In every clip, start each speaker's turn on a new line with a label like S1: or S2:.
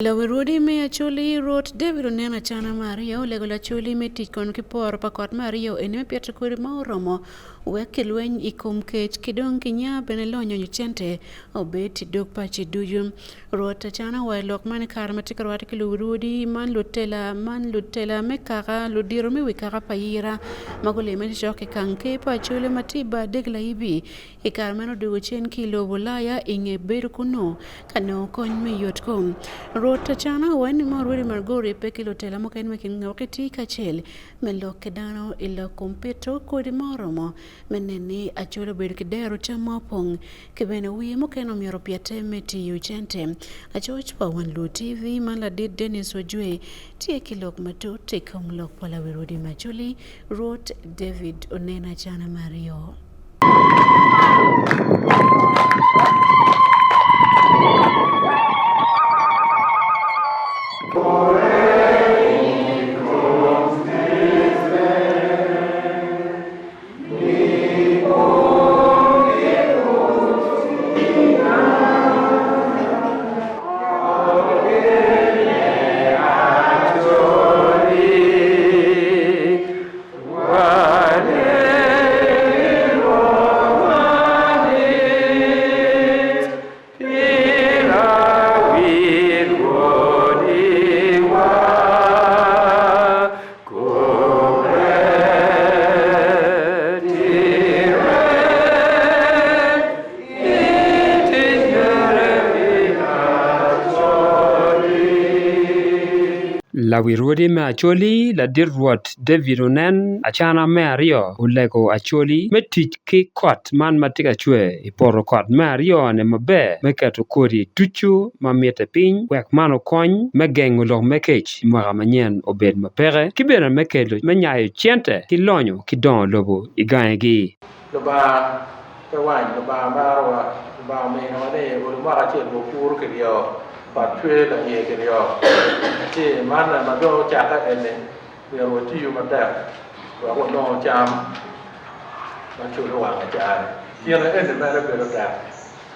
S1: Lawi rwodi me Acholi, Rwot David oneno acana me aryo, olego Lacholi me tic kono ki poro pa kot me aryo eni me pito kodi ma oromo wek kilweny i kom kec ki dong kinya bene lonyo nyo cente obed i dog paci ducu. Rwot Acana owayo lok man i kare ma tye ka rwatte ki luwi rwodi man lutela man lutela me kaka ludito me wi kaka pa Yira ma gulime cok i kang ker pa Acholi ma tye i bar dek Laibi I kare meno odwogo cen ki i lobo Ulaya i nge bedo kunnu ka nongo kony me yotkom. Rwot Acana owaco ni mo Rwodi Margori pe ki lutela mukene me kin wek giti kacel me lok ki dano i lok kom pito kodi ma oromo me neno ni Acholi obedo ki dero cam ma opong ki bene wiye mukene omyero opyette me tiyo cente. Acoc pa Wan Luo TV ma ladit Dennis Ojwe tye ki lok matut i kom lok pa lawi Rwodi me Acholi Rwot David Onena Acana Mario.
S2: Lawi rwodi me Acholi ladit Rwot David Onen Acana me aryo olego Acholi me tic ki kot man ma tye ka cwer i poto kot me aryo-ni maber me keto kodi ducu ma mitte piny wek man okony me gengo lok me kec i mwaka manyen obed ma peke ki bene me kelo me nyayo cente ki lonyo ki dongo lobo i gangigi.
S3: Lubanga pe wany, Lubanga marowa, Lubanga ominiwa ni olo mwaka acel wapuru kiryo, kot cwer laiye kiryo. Ci man ma dong ocakke eni, myero watiyu matek wek wanongo cam ma culo wang acara-ni. Kine eni mere bedo tek,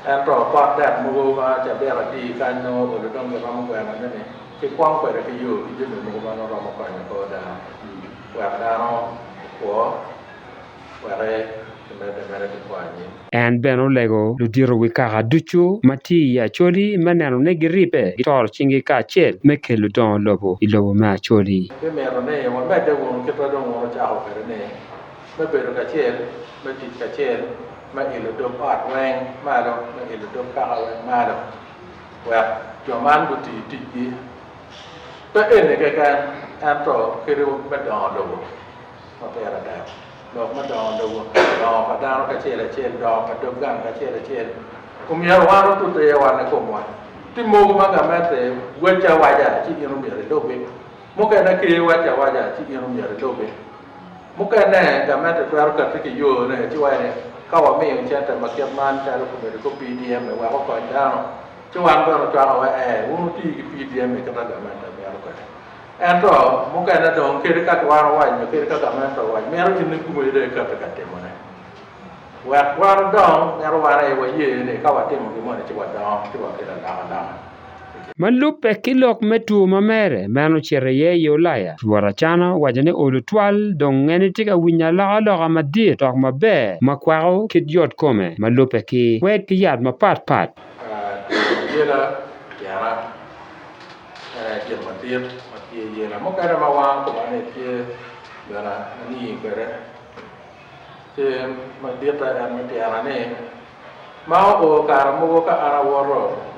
S3: ento pot dek mogo ma cabit adi kany nongo olo dong giromo gwenone-ni, kikwong kwede ki yo ki jami mogo ma nongo romo konyo kor dano wek dano okwo.
S2: En bene olego ludito wi kaka ducu ma tye i Acholi me neno ni giribbe gitoro cinggi kacel me kelo dongo lobo i lobo me Acholi.
S3: Bimito ni wamedde wunu kit ma dong wun wucako kwede ni, me bedo kacel, me tic kacel, me ilo dog ot weng malo, me ilo dog kaka weng malo, wek jo man guti ticgi, pe eni keken, ento kadi me dongo lobo. ma pire tek. Lok me dongo lobo, dongo pa dano kacel acel, dongo pa dog gang kacel acel, omyero wan otute iye wan i komwa. Tye mogo ma gamente wacci awaca ci in omyero ilubi, mukene ker wacci awaca ci in omyero ilubi, mukene gamente twero kati ki yone ci waco ni ka wamiyo cente ma kit man calo kobedo kor PDM-mi wek okony dano ci wan bene ocwako wa ee wun wuti ki PDM-mi kit ma gamente mito kwede. Ento mukene dong kadi ka wan owac nyo kadi ka gamente owac, mito in ikomi dong ikati ka timone. Wek wan odong, mito wan aye waye ni ka watimo gin moni ci wadongo, ci wakelo alokaloka.
S2: Ma lubbe ki lok me two ma mere meno ocito iye i Ulaya, Rwot Acana owaco ni olo twal dong en etye ka winyo alokaloka madit dok maber ma kwako kit yot kome ma lubbe ki kwed ki yat mapat pat.
S3: Two ayela tyena. En aye gin madit ma tye i yela. Mukene ma wango koma ni tye bene anii kwede ci maditte en me tyena ni ma oo kare mogo ka an awoto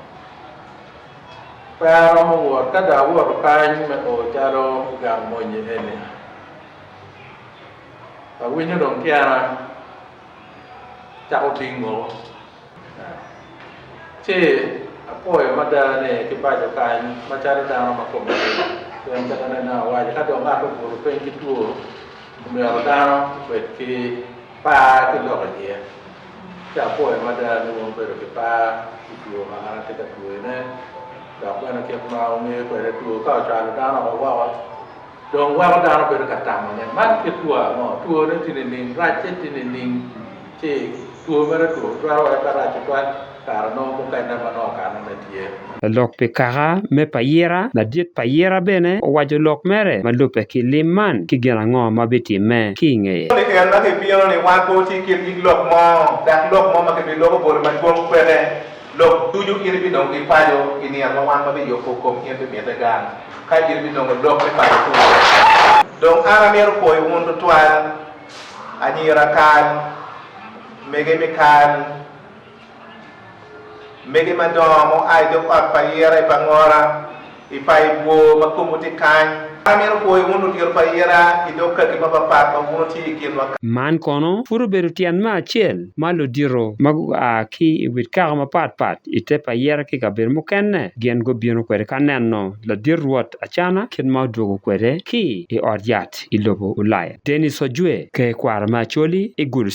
S3: pe aromo wot ka dong awoto kany me o calo gang mony eni awinyo dong tyena cako tingo. Ci apwoyo mada ni ki paco kany macalo dano ma kome lit, pien kit ma nene awaco ka dong ngat obuto piny ki two omyero dano obed ki par ki lok iye. Ci apwoyo mada ni wun wubedo ki par pi two ma an atye ka twoyone dok bene kit ma wungeyo kwede two ka ocwalo dano oko woko dong weko dano bedo ka tamo ni man kit two ango, twone tye nining, racce tye nining ci two mere two twero wek pe rac tutwal. Kare nongo mukene ma nongo okanone tye.
S2: Lalok pi kaka me Payira, ladit Payira bene owaco lok mere ma lubbe ki lim man ki gin ango ma bitimme ki i ngeye.
S4: Ni en ma kibino ni wan pe watye kit nyig lok mo, dok lok mo ma kibiloko boti madwong peke. Lok ducu in ibinongo ki paco i nino ma wan wabiyubo kom in bimitte gang, ka in ibinongo lok me paco kunu. Dong an amito pwoyo wun tutwal, anyira kal, mege me kal, Mege madongo ma oa i dog ot pa Ira i Pangora, i pa Ibwo ma komwu tye kany. Amito pwoyo wun ludito pa Ira i dog kaki mapatpat ma wun wutye i kinwa kany.
S2: Man kono pud obedo tyen me acel ma ludito ma gua ki i wit kaka mapatpat i te pa Ira ki i kabedo mukene gin gubino kwede ka neno ladit Rwot Acana kit ma odwogo kwede ki i ot yat i lobo Ulaya. Denis Ojwe, Ker Kwaro me Acholi i Gulu.